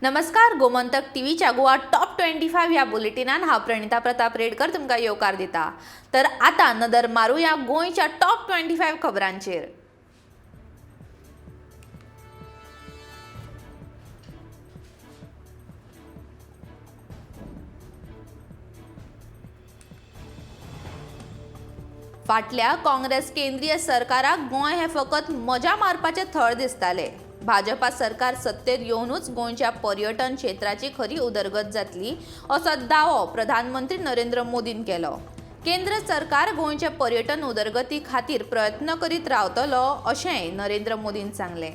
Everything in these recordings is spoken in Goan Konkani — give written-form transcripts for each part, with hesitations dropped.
नमस्कार, गोमंतक टीव्हीच्या गोवा टॉप 25 ह्या बुलेटिनान हांव प्रणिता प्रताप रेडकर तुमकां येवकार दिता. तर आतां नदर मारुया गोंयच्या टॉप 25 खबरांचेर. फाटल्या काँग्रेस केंद्रीय सरकाराक गोंय हें फकत मजा मारपाचें थळ दिसतालें. भाजपा सरकार सत्तेर येवनूच गोंयच्या पर्यटन क्षेत्राची खरी उदरगत जातली असो दावो प्रधानमंत्री नरेंद्र मोदीन केलो. केंद्र सरकार गोंयच्या पर्यटन उदरगती खातीर प्रयत्न करीत रावतलो अशेंय नरेंद्र मोदीन सांगलें.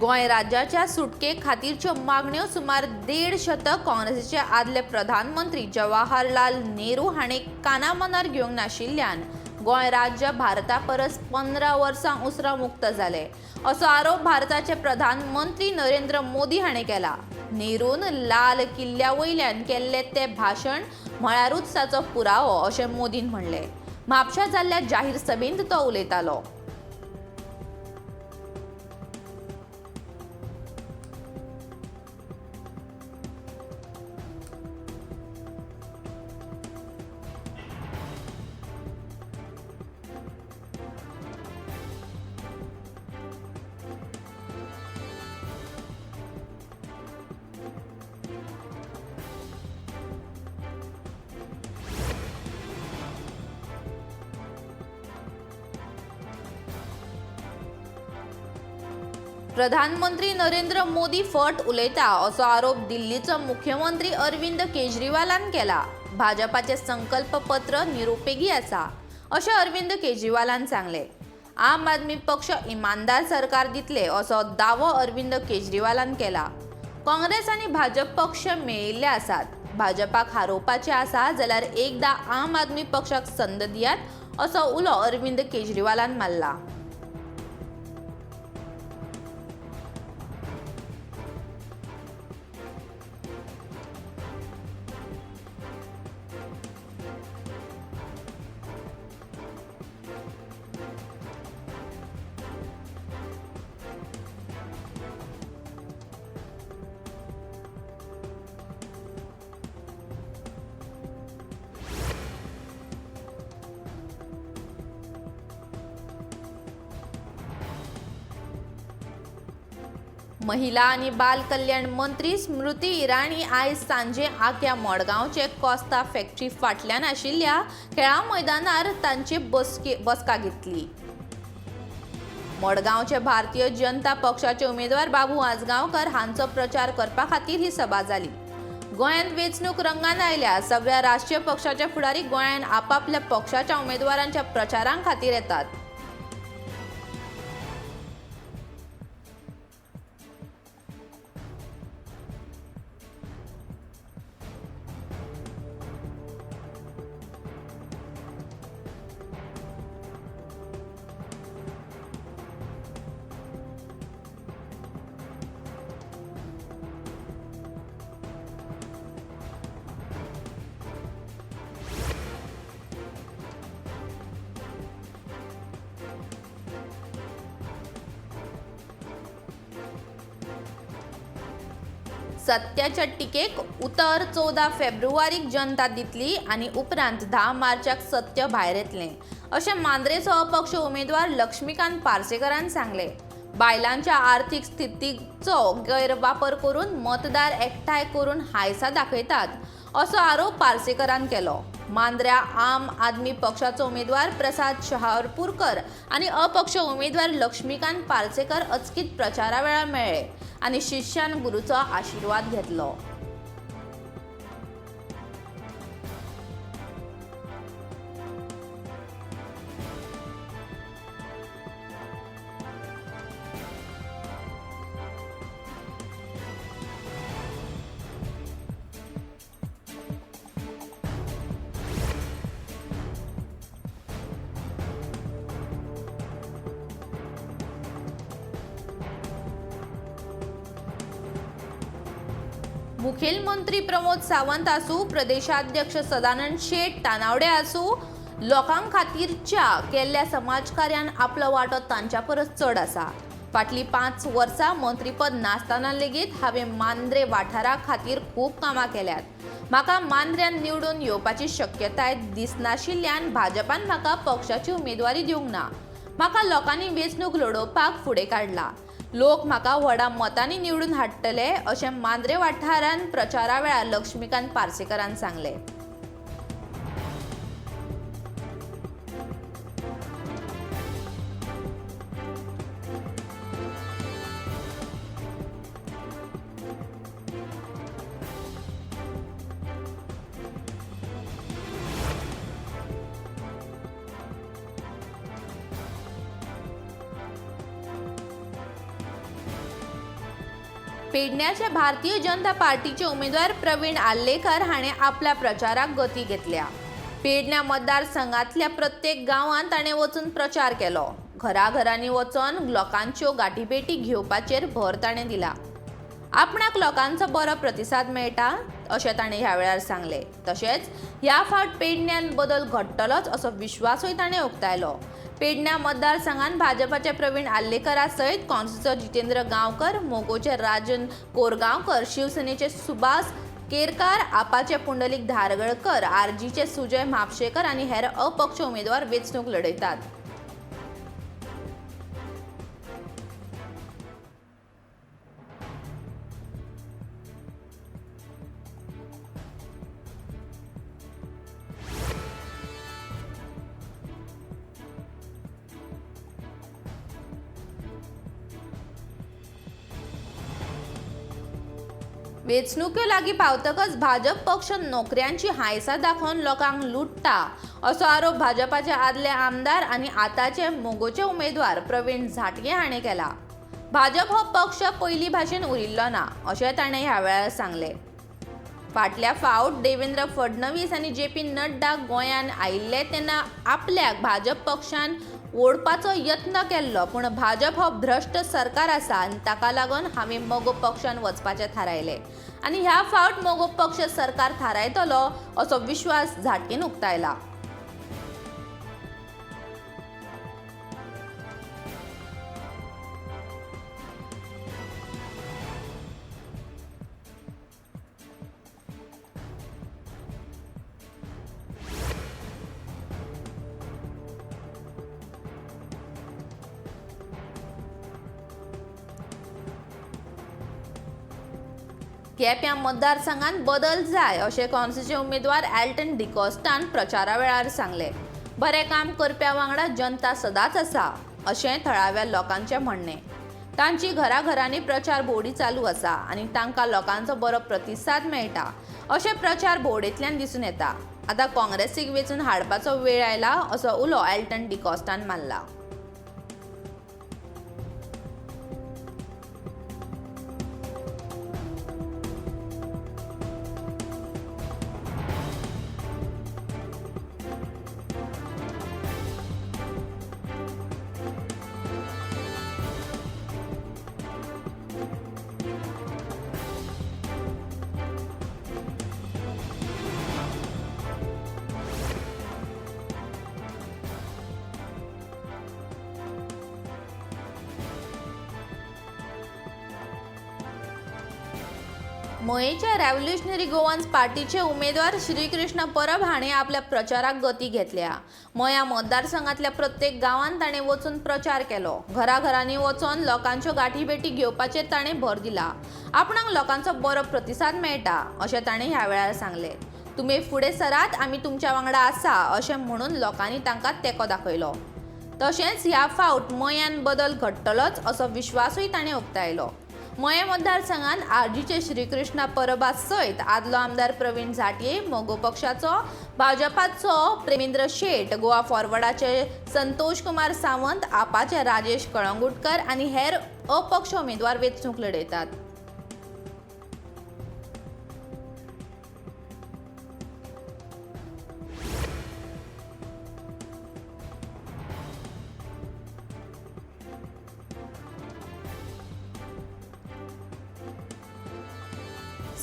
गोंय राज्याच्या सुटके खातीरच्यो मागण्यो सुमार 1.5 शतक काँग्रेसीचे आदले प्रधानमंत्री जवाहरलाल नेहरू हांणी कानामनार घेवंक नाशिल्ल्यान गोंय राज्य भारता परस 15 वर्सां उसरां मुक्त जालें असो आरोप भारताचे प्रधानमंत्री नरेंद्र मोदी हांणी केला. नेरून लाल किल्ल्या वयल्यान केल्लें तें भाशण म्हळ्यारूच ताचो पुरावो अशें मोदीन म्हणलें. म्हापशा जाल्ल्या जाहीर सभेंत तो उलयतालो. प्रधानमंत्री नरेंद्र मोदी फट उलयता असो आरोप दिल्लीचो मुख्यमंत्री अरविंद केजरीवालान केला. भाजपाचे संकल्प पत्र निरुपेगी आसा अशें अरविंद केजरीवालान सांगलें. आम आदमी पक्ष इमानदार सरकार दितले असो दावो अरविंद केजरीवालान केला. काँग्रेस आनी भाजप पक्ष मेळिल्ले आसात. भाजपाक हारोवपाचें आसा जाल्यार एकदां आम आदमी पक्षाक संद दियात असो उलो अरविंद केजरीवालान मारला. महिला आनी बाल कल्याण मंत्री स्मृती इराणी आयज सांजे आक्या मडगांवचे कोस्ता फॅक्टरी फाटल्यान आशिल्ल्या खेळां मैदानार तांची बसका घेतली. मडगांवचे भारतीय जनता पक्षाचे उमेदवार बाबू आजगांवकर हांचो प्रचार करपा खातीर ही सभा जाली. गोंयांत वेंचणूक रंगान आयल्या. सगळ्या राष्ट्रीय पक्षाचे फुडारी गोंयांत आपापल्या पक्षाच्या उमेदवारांच्या प्रचारां खातीर येतात. सत्याच्या टिकेक उतर 14 फेब्रुवारीक जनता दितली आनी उपरांत 10 मार्चाक सत्य भायर येतलें अशें मांद्रेचो अपक्ष उमेदवार लक्ष्मीकांत पार्सेकरान सांगलें. बायलांच्या आर्थिक स्थितीचो गैरवापर करून मतदार एकठांय करून हायसा दाखयतात असो आरोप पार्सेकरान केलो. मांद्र्या आम आदमी पक्षाचो उमेदवार प्रसाद शहारपूरकर आनी अपक्ष उमेदवार लक्ष्मीकांत पार्सेकर अचकीत प्रचारा वेळार मेळ्ळे आनी शिष्यान गुरूचो आशिर्वाद घेतलो. मुखेलमंत्री प्रमोद सावंत आसूं, प्रदेशाध्यक्ष सदानंद शेट तानावडे आसूं, लोकां खातीरच्या केल्ल्या समाजकार्यान आपलो वांटो तांच्या परस चड आसा. फाटलीं 5 वर्सां मंत्रीपद नासतना लेगीत हांवें मांद्रे वाठारा खातीर खूब कामां केल्यात. म्हाका मांद्र्यान निवडून येवपाची शक्यताय दिसनाशिल्ल्यान भाजपान म्हाका पक्षाची उमेदवारी दिवंक ना. म्हाका लोकांनी वेंचणूक लडोवपाक फुडें काडला. लोक म्हाका व्हडा मतांनी निवडून हाडटले अशें मांद्रे वाठारान प्रचारा वेळार लक्ष्मीकांत पार्सेकारान सांगलें. पेडण्याचे भारतीय जनता पार्टीचे उमेदवार प्रवीण आर्लेकर हाणें आपल्या प्रचाराक गती घेतल्या. पेडण्या मतदारसंघांतल्या प्रत्येक गांवांत ताणें वचून प्रचार केलो. घराघरांनी वचून लोकांच्यो गांठीभेटी घेवपाचेर भर ताणें दिला. आपणाक लोकांचो बरो प्रतिसाद मेळटा अशें ताणें ह्या वेळार सांगलें. तशेंच ह्या फावट पेडण्यान बदल घडटलोच असो विश्वासूय ताणें उक्तायलो. पेडण्या मतदारसंघात भाजपाचे प्रवीण आर्लेकरा सयत काँग्रेसीचो जितेंद्र गांवकर, मोगोचे राजन कोरगांवकर, शिवसेनेचे सुभाष केरकार, आपाचे पुंडलीक धारगळकर, आरजीचे सुजय म्हापशेकर आनी हेर अपक्ष उमेदवार वेंचणूक लढयतात. वेंचणुक्यो लागीं पावतकच भाजप पक्ष नोकऱ्यांची हांयसां दाखोवन लोकांक लुट्टा असो आरोप भाजपाचे आदले आमदार आनी आतांचे मोगोचे उमेदवार प्रवीण झांटये हाणें केला. भाजप हो पक्ष पयलीं भाशेन उरिल्लो ना अशें ताणें ह्या वेळार सांगलें. फाटल्या फावट देवेंद्र फडणवीस आनी जे पी नड्डा गोंयांत आयिल्ले तेन्ना आपल्याक भाजप पक्षान ओडपाचो यत्न केल्लो, पूण भाजप हो भ्रश्ट सरकार आसा आनी ताका लागून हांवें मगो पक्षान वचपाचें थारायलें आनी ह्या फावट मगो पक्ष सरकार थारायतलो असो विश्वास झांटयेन उक्तायला. केप्यां मतदारसंघात बदल जाय अशें काँग्रेसीचे उमेदवार एल्टन डिकॉस्टान प्रचारा वेळार सांगलें. बरें काम करप्या वांगडा जनता सदांच आसा अशें थळाव्या लोकांचें म्हणणें. तांची घराघरांनी प्रचार भोंवडी चालू आसा आनी तांकां लोकांचो बरो प्रतिसाद मेळटा अशें प्रचार भोंवडेंतल्यान दिसून येता. आतां काँग्रेसीक वेंचून हाडपाचो वेळ आयला असो उलो एल्टन डिकॉस्टान मारला. मयेच्या रेव्होल्युशनरी गोवन्स पार्टीचे उमेदवार श्रीकृष्ण परब हाणें आपल्या प्रचाराक गती घेतल्या. मया मतदारसंघांतल्या प्रत्येक गांवांत ताणें वचून प्रचार केलो. घराघरांनी वचून लोकांच्यो गांठीभेटी घेवपाचेर ताणें भर दिला. आपणाक लोकांचो बरो प्रतिसाद मेळटा अशें ताणें ह्या वेळार सांगलें. तुमी फुडें सरात, आमी तुमच्या वांगडा आसा अशें म्हणून लोकांनी तांकां तेंको दाखयलो. तशेंच ह्या फावट मयान बदल घडटलोच असो विश्वासूय ताणें उक्तायलो. मयें मतदारसंघात आरजीचे श्रीकृष्ण परबा सयत आदलो आमदार प्रवीण झांटये, मगो पक्षाचो भाजपाचो प्रेमेंद्र शेट, गोवा फॉरवर्डाचे संतोष कुमार सावंत, आपाचे राजेश कळंगुटकर आनी हेर अपक्ष उमेदवार वेंचणूक लढयतात.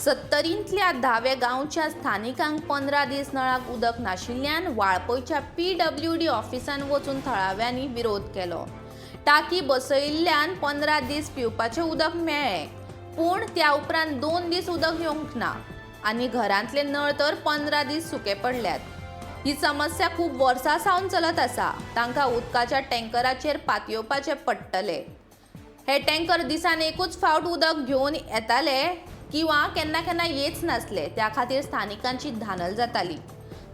सत्तरींतल्या धावे गांवच्या स्थानिकांक 15 दीस नळाक उदक नाशिल्ल्यान वाळपयच्या PWD ऑफिसान वचून थळाव्यांनी विरोध केलो. टाकी बसयिल्ल्यान 15 दीस पिवपाचें उदक मेळ्ळें, पूण त्या उपरांत 2 दीस उदक येवंक ना आनी घरांतले नळ तर 15 दीस सुके पडल्यात. ही समस्या खूब वर्सां सावन चलत आसा. तांकां उदकाच्या टँकराचेर पातयेवपाचें पडटलें. हे टँकर दिसान एकूच फावट उदक घेवन येताले किंवा केन्ना केन्ना येच नासले. त्या खातीर स्थानिकांची धानल जाताली.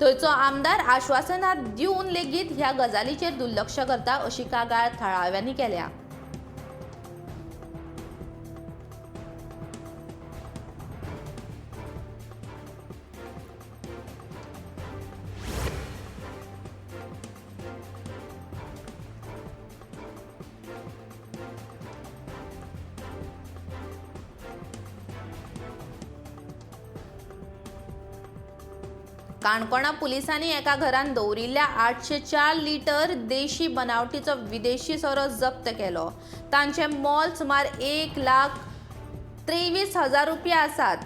थंयचो आमदार आश्वासनां दिवन लेगीत ह्या गजालीचेर दुर्लक्ष करता अशी कागाळ थळाव्यांनी केल्या. काणकोणा पुलिसांनी एका घरान दवरिल्ल्या 804 लिटर देशी बनावटीचो विदेशी सोरो जप्त केलो. तांचे मोल सुमार 1,23,000 रुपया आसात.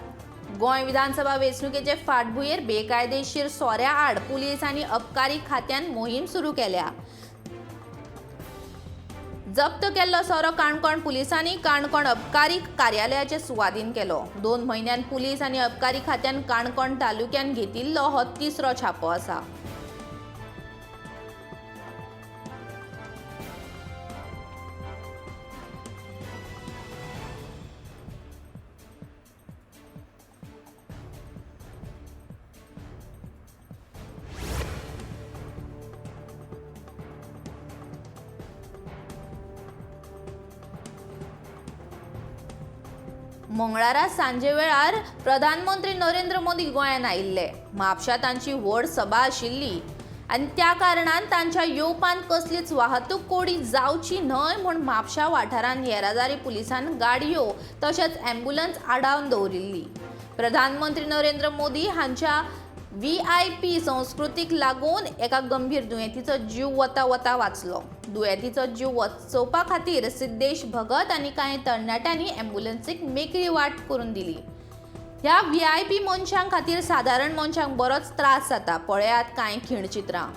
गोंय विधानसभा वेंचणुकेचे फाटभुंयेर बेकायदेशीर सोऱ्या आड पुलीस आनी अबकारी खात्यान मोहीम सुरू केल्या. जप्त केल्लो सोरो काणकोण पुलिसांनी काणकोण अबकारी कार्यालयाचे सुवादीन केलो. 2 म्हयन्यान पुलीस आनी अबकारी खात्यान काणकोण तालुक्यान घेतिल्लो हो तिसरो छापो आसा. मंगळारा सांजे वेळार प्रधानमंत्री नरेंद्र मोदी गोंयांत आयिल्ले. म्हापशा तांची व्हड सभा आशिल्ली आनी त्या कारणान तांच्या येवपान कसलीच वाहतूक कोडी जावची न्हय म्हूण म्हापशा वाठारांत येरादारी पुलिसान गाडयो तशेंच ॲम्ब्युलन्स आडावन दवरिल्ली. प्रधानमंत्री नरेंद्र मोदी हांच्या VIP संस्कृतीक लागून एका गंभीर दुयेंतीचो जीव वता वता वाचलो. दुयेंतीचो जीव वाचोवपा खातीर सिद्धेश भगत आनी कांय तरणाट्यांनी ॲम्ब्युलन्सीक मेकळी वाट करून दिली. ह्या VIP मनशां खातीर सादारण मनशांक बरोच त्रास जाता. पळयात कांय खिणचित्रां.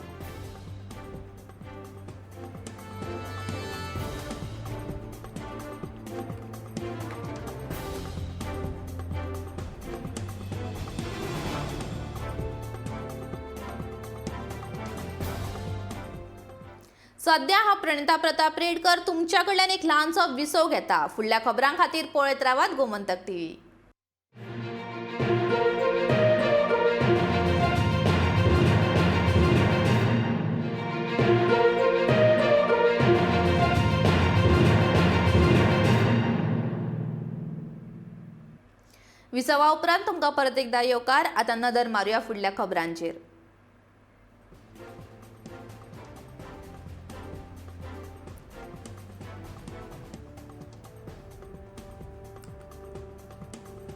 सध्या हा प्रणिता प्रताप रेडकर तुमच्या कडल्यान एक ल्हानसो विसव घेता. फुडल्या खबरां खातीर पळयत रावात गोमंतक टीव्ही. विसवा उपरांत तुमकां परत एकदा येवकार. आतां नदर मारुया फुडल्या खबरांचेर.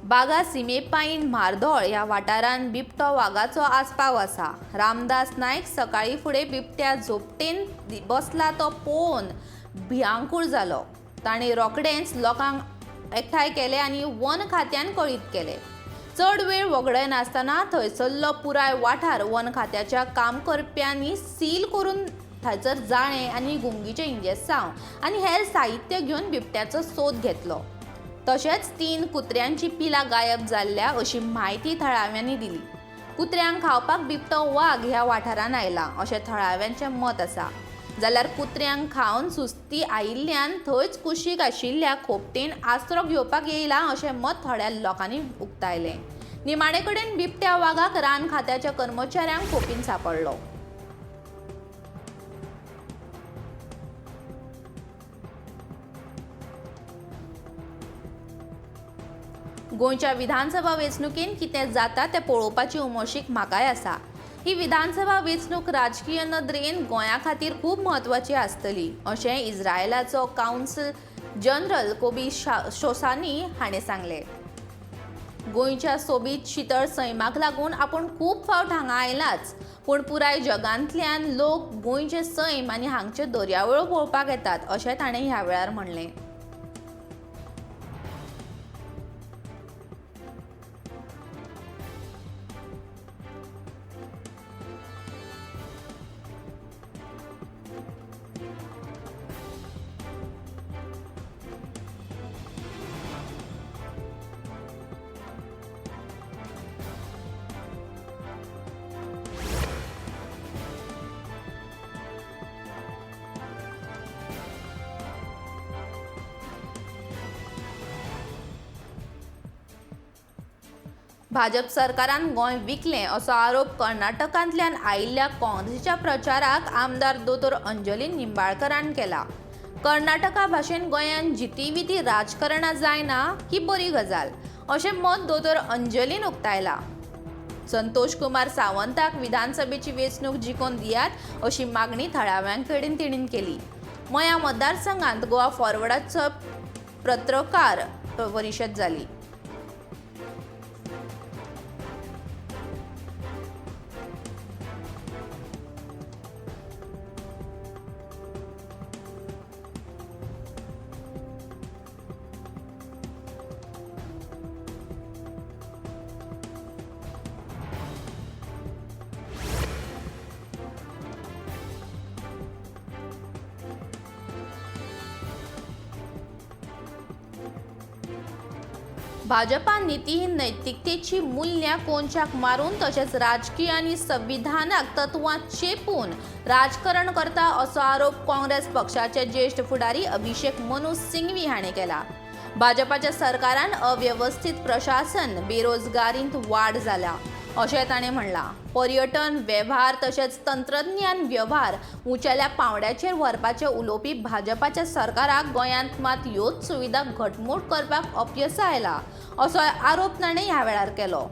बागा सिमेपाईन म्हार्दोळ ह्या वाठारांत बिबटो वागाचो आस्पाव आसा. रामदास नायक सकाळी फुडें बिबट्या झोपटेन बसला तो पळोवन भियांकूळ जालो. ताणें रोखडेंच लोकांक एकठांय केले आनी वन खात्यान कळीत केले. चड वेळ वगडायनासतना थंयसरलो पुराय वाठार वन खात्याच्या काम करप्यांनी सील करून थंयसर जाळें आनी गुंगीचें इंजेसांव आनी हेर साहित्य घेवन बिबट्याचो सोद घेतलो. तशेंच 3 कुत्र्यांची पिलां गायब जाल्ल्या अशी म्हायती थळाव्यांनी दिली. कुत्र्यांक खावपाक बिबटो वाग ह्या वाठारांत आयला अशें थळाव्यांचें मत आसा. जाल्यार कुत्र्यांक खावन सुस्ती आयिल्ल्यान थंयच कुशीक आशिल्ल्या खोपटेन आसरो घेवपाक येयला अशें मत थोड्या लोकांनी उक्तायलें. निमाणे कडेन बिबट्या वागाक रान खात्याच्या कर्मचाऱ्यांक खोपीन सांपडलो. गोंयच्या विधानसभा वेंचणुकेन कितें जाता तें पळोवपाची उमळशीक म्हाकाय आसा. ही विधानसभा वेंचणूक राजकीय नदरेन गोंया खातीर खूब म्हत्वाची आसतली अशें इस्रायलाचो कावन्सिल जनरल कोबी शोसानी हाणें सांगलें. गोंयच्या सोबीत शितळ सैमाक लागून आपूण खूब फावट हांगा आयलाच, पूण पुराय जगांतल्यान लोक गोंयचें सैम आनी हांगच्यो दर्यावेळो पळोवपाक येतात अशें ताणें ह्या वेळार म्हणलें. भाजप सरकारान गोंय विकलें असो आरोप कर्नाटकांतल्यान आयिल्ल्या काँग्रेसीच्या प्रचाराक आमदार दोतोर अंजली निंबाळकरान केला. कर्नाटका भाशेन गोंयांत जितीविती राजकारणां जायना ही बरी गजाल अशें मत दोतोर अंजलीन उक्तायलां. संतोष कुमार सावंताक विधानसभेची वेंचणूक जिखोवन दियात अशी मागणी थळाव्यां कडेन तिणेन केली. मयां मतदारसंघांत गोवा फॉरवर्डाचो पत्रकार परिशद जाली. भाजपा नितीहीन नैतिकतेची मूल्यां कोनशाक मारून तशेंच राजकीय आनी संविधानाक तत्वां चेपून राजकारण करता असो आरोप काँग्रेस पक्षाचे ज्येश्ठ फुडारी अभिषेक मनु सिंघवी हाणें केला. भाजपाच्या सरकारान अवेवस्थीत प्रशासन, बेरोजगारींत वाड जाल्या अशें ताणें म्हणलां. पर्यटन वेव्हार तशेंच तंत्रज्ञान वेव्हार उंचेल्या पांवड्याचेर व्हरपाचें उलोवपी भाजपाच्या सरकाराक गोंयांत मात ह्योच सुविधा घटमूट करपाक अपयस आयला असो आरोप ताणें ह्या वेळार केलो.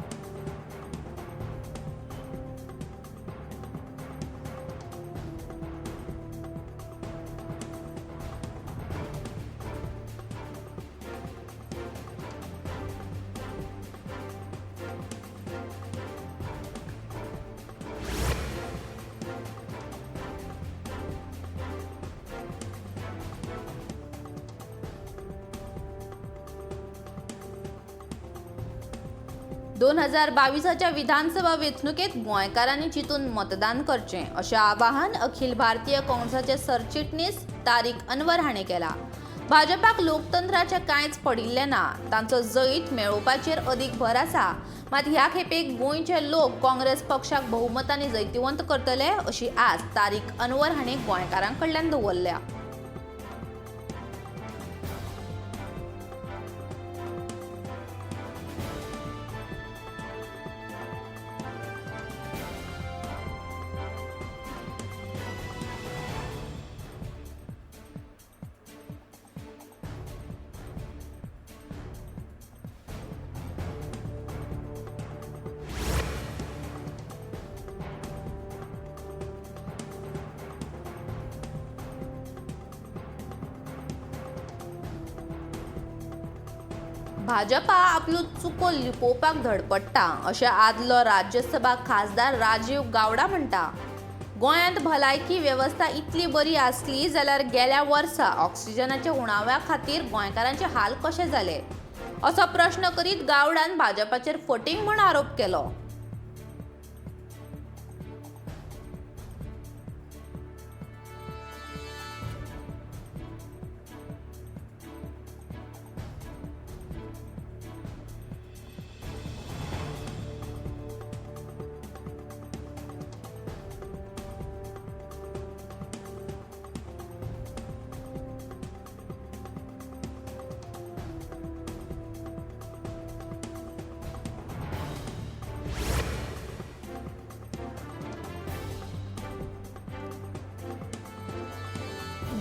दोन हजार बावीसाच्या विधानसभा वेंचणुकेत गोंयकारांनी चिंतून मतदान करचें अशें आवाहन अखिल भारतीय काँग्रेसाचे सरचिटणीस तारीक अनवर हाणें केलां. भाजपाक लोकतंत्राचें कांयच पडिल्लें ना, तांचो जैत मेळोवपाचेर अदीक भर आसा. मात ह्या खेपेक गोंयचे लोक काँग्रेस पक्षाक बहुमतांनी जैतिवंत करतले अशी आस तारीक अनवर हाणें गोंयकारां कडल्यान दवरल्या. भाजपा आपल्यो चुको लिपोवपाक धडपडटा अशें आदलो राज्यसभा खासदार राजीव गावडा म्हणटा. गोंयांत भलायकी वेवस्था इतली बरी आसली जाल्यार गेल्या वर्सा ऑक्सिजनाच्या उणाव्या खातीर गोंयकारांचे हाल कशे जाले असो प्रश्न करीत गावडान भाजपाचेर फटींग म्हूण आरोप केलो.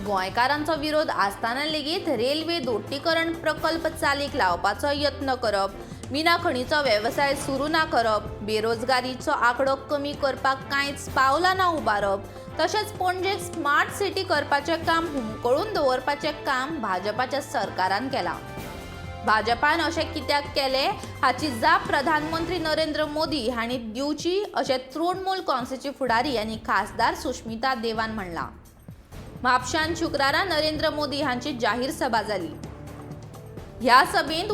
गोंयकारांचो विरोध आसतना लेगीत रेल्वे दोट्टीकरण प्रकल्प चालीक लावपाचो यत्न करप, मिना खणीचो वेवसाय सुरू ना करप, बेरोजगारीचो आंकडो कमी करपाक कांयच पावलां ना उबारप, तशेंच पणजेक स्मार्ट सिटी करपाचें काम हुमकळून दवरपाचें काम भाजपाच्या सरकारान केलां. भाजपान अशें कित्याक केलें हाची जाप प्रधानमंत्री नरेंद्र मोदी हांणी दिवची अशें तृणमूल काँग्रेसीची फुडारी आनी खासदार सुश्मिता देवान म्हणलां. म्हापशान शुक्रारा नरेंद्र मोदी हांची जाहीर सभा जाली. ह्या सभेंत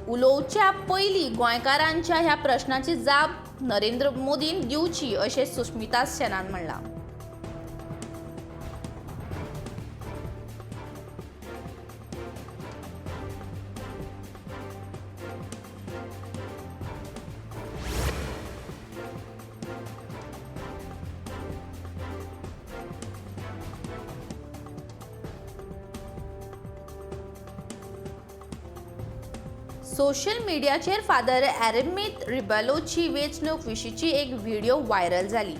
उलोवच्या पयलीं गोंयकारांच्या ह्या प्रश्नाची जाप नरेंद्र मोदीन दिवची अशें सुश्मिता सेनान म्हणलां. सोशल मिडियाचेर फादर एरेमीत रिबेलोची वेंचणूक विशींची एक व्हिडियो व्हायरल जाली.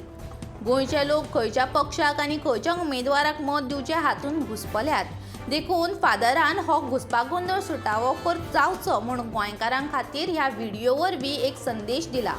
गोंयचे लोक खंयच्या पक्षाक आनी खंयच्या उमेदवाराक मत दिवचें हातूंत घुस्पल्यात, देखून फादरान हो घुस्पागोंदळ सुटावो जावचो म्हूण गोंयकारां खातीर ह्या व्हिडियो वरवीं एक संदेश दिला.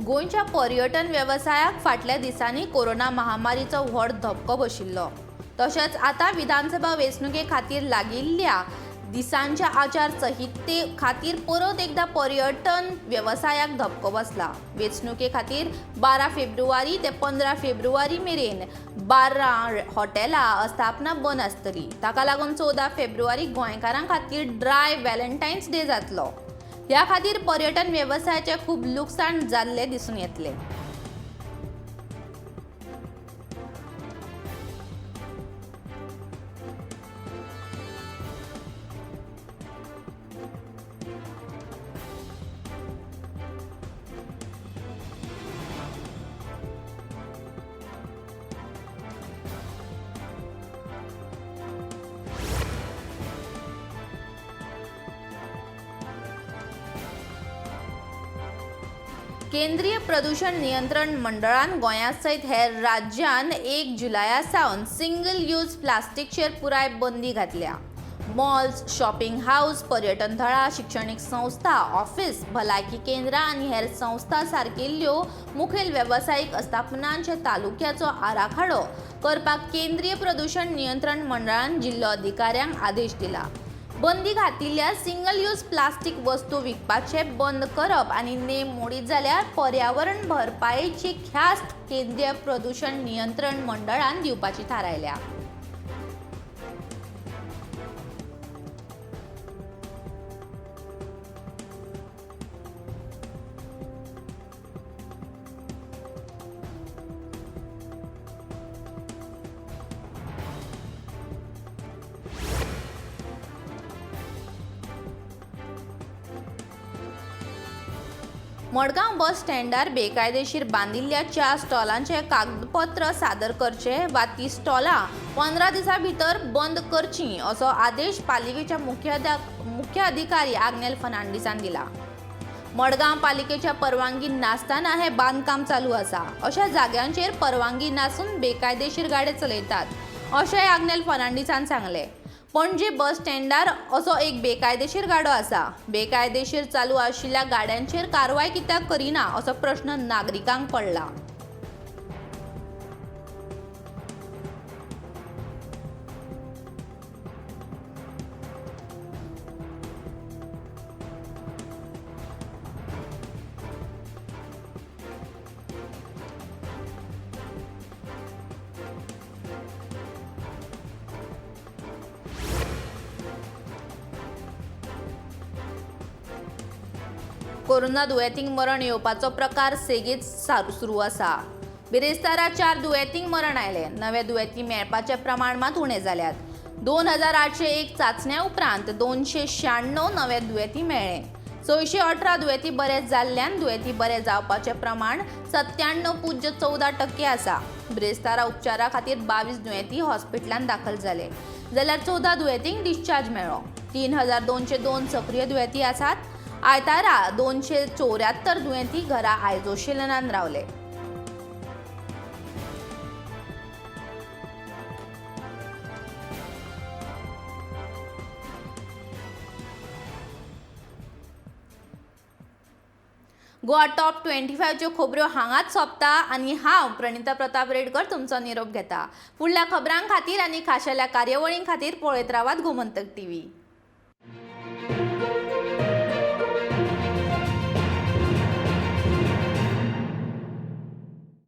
गोंयच्या पर्यटन वेवसायाक फाटल्या दिसांनी कोरोना महामारीचो व्हड धपको बशिल्लो. तशेंच आतां विधानसभा वेंचणुके खातीर लागिल्ल्या दिसांच्या आचार संहिते खातीर परत एकदा पर्यटन वेवसायाक धपको बसला. वेंचणुके खातीर 12 फेब्रुवारी ते 15 फेब्रुवारी मेरेन 12 हॉटेलां आस्थापनां बंद आसतली. ताका लागून 14 फेब्रुवारी गोंयकारां खातीर ड्राय व्हॅलेंटायन्स डे जातलो. ह्या खातीर पर्यटन वेवसायाचें खूब लुकसाण जाल्लें दिसून येतलें. केंद्रीय प्रदूषण नियंत्रण मंडळान गोंया सयत हेर राज्यान 1 जुलया सावन सिंगल यूज प्लास्टीकचेर पुराय बंदी घातल्या. मॉल्स, शॉपिंग हावस, पर्यटन थळां, शिक्षणीक संस्था, ऑफिस, भलायकी केंद्रां आनी हेर संस्था सारकिल्ल्यो मुखेल वेवसायीक आस्थापनांच्या तालुक्याचो आराखडो करपाक केंद्रीय प्रदूषण नियंत्रण मंडळान जिल्लो अधिकाऱ्यांक आदेश दिला. बंदी घातिल्ल्या सिंगल यूज प्लास्टीक वस्तू विकपाचें बंद करप आनी नेम मोडीत जाल्यार पर्यावरण भरपायेची ख्यास्त केंद्रीय प्रदूषण नियंत्रण मंडळान दिवपाची थारायल्या. मडगांव बस स्टँडार बेकायदेशीर बांदिल्ल्या 4 स्टॉलांचे कागदपत्र सादर करचे वा ती स्टॉलां 15 दिसां भितर बंद करची असो आदेश पालिकेच्या मुख्य अधिकारी आग्नेल फर्नांडीसान दिला. मडगांव पालिकेच्या परवानगी नासतना हे बांदकाम चालू आसा. अशा जाग्यांचेर परवानगी नासून बेकायदेशीर गाडे चलयतात अशेंय आग्नेल फर्नांडीसान सांगलें. पणजे बस स्टँडार असो एक बेकायदेशीर गाडो आसा. बेकायदेशीर चालू आशिल्ल्या गाड्यांचेर कारवाय कित्याक करिना असो प्रश्न नागरिकांक पडला. कोरोना दुयेंतींक मरण येवपाचो प्रकार सेगीत सुरू आसा. बिरेस्तारा 4 दुयेंतींक मरण आयलें. नवे दुयेंती मेळपाचें प्रमाण मात उणें जाल्यात. 2801 चांचण्या उपरांत 296 नवे दुयेंती मेळ्ळे. 618 दुयेंती बरे जाल्ल्यान दुयेंती बरे जावपाचें प्रमाण 97.14% आसा. बिरेस्तारा उपचारा खातीर 22 दुयेंती हॉस्पिटलांत दाखल जाले, जाल्यार 14 दुयेंतींक डिस्चार्ज मेळ्ळो. 3202 सक्रीय दुयेंती आसात. आयतारा 274 दुयेंती घरा आयसोलेशनान रावले. गोवा टॉप 25च्यो खबऱ्यो हांगाच सोंपता आनी हांव प्रणिता प्रताप रेडकर तुमचो निरोप घेता. फुडल्या खबरां खातीर आनी खाशेल्या कार्यावळीं खातीर पळयत रावात गोमंतक टीव्ही.